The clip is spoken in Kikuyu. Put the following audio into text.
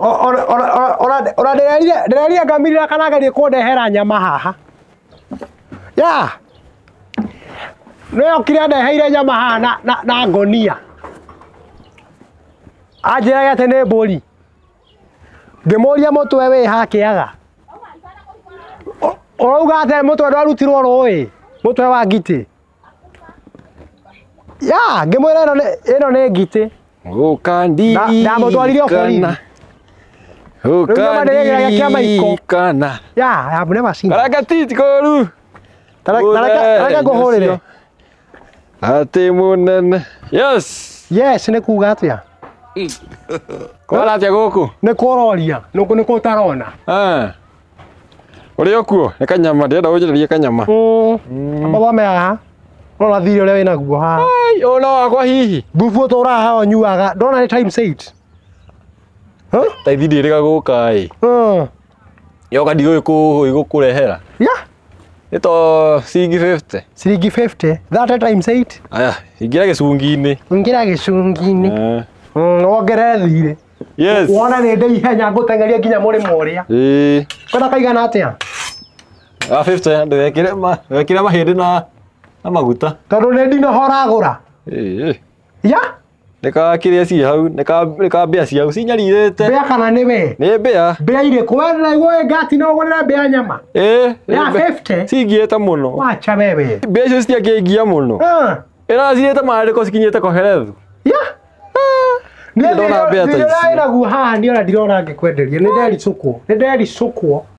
Ona ndĩrerire ngamirira kana agerie kũndehera nyama haha. Ya. Nĩwe okire andeheire nyama haha na ngonia. Anjĩraga atĩ nĩ mbũri. Ngĩmũria mũtwe wĩ ha kĩaga. Ũrauga atĩ mũtwe ndwarutirwo rũĩ, mũtwe wa ngitĩ. Ya, ngĩmwĩra ĩno nĩ ngitĩ. Ũkandirikana. Ndamũtwarire o borithi. Rĩu nyama ndĩrĩgĩragia kĩa maiko. Ũkandirikana. Ya, I have never seen. Karanga titi koru. Tareke ngũhũrĩre. Atĩ mũnene. Yes. Yes, nĩ kuga atĩa? Kwara atĩa gũkũ? Nĩ kũroria, nĩ kũ ũtarona. Ah. Ũrĩ o kuo? Nĩ kanyama, ndĩrenda ũnjĩrĩrie kanyama. Amba wame haha. Rora thirĩ ũrĩa wĩnaguo haha. Ai, ũyũ no wakwa hihi. Thubu ũtũraga haha ũnyuaga. Ndona nĩ times 8. Huh? Ta ithi ndĩrĩga gũka ĩ. Yoka ndiũĩ kũ igũkũrehera. Ya, Nĩ to ciringi 50. Ciringi 50. 30 times 8. Aya, ingĩra gĩcungi-inĩ. Ingĩra gĩcungi-inĩ. Eh. Wongerere thirĩ. Yes. Wona nĩ ndĩ ihenya ngũteng'eria nginya mũrĩmo ũrĩa. Ĩĩ. Kwenda kaigana atĩa? Ah, 50 ndwekire ma wekire mahĩndĩ na maguta. Tondũ nĩ ndinohora gũra. Ĩĩ. Ya, Nĩ ka kĩrĩa ciĩ hau, nĩ ka mbĩa ciau cinyarirĩte. Mbĩa kana nĩ we? Nĩ mbĩa. Mbĩa irĩkũ? We ndĩraigua wĩ ngati no ũgũrĩre mbĩa nyama. Ĩĩ. Ya 50? Cingiĩte mũno. Wacha wewe. Mbĩa icio citiakĩngia mũno. Ah. Ĩra cirĩte mandĩko cikinyĩte koherethu. Ya. Nĩ Ndona mbĩa ta ici. thirĩ naguo haha niĩ ona ndirona ngĩkwenderia. Nĩ ndericũkwo. Nĩ ndericũkwo.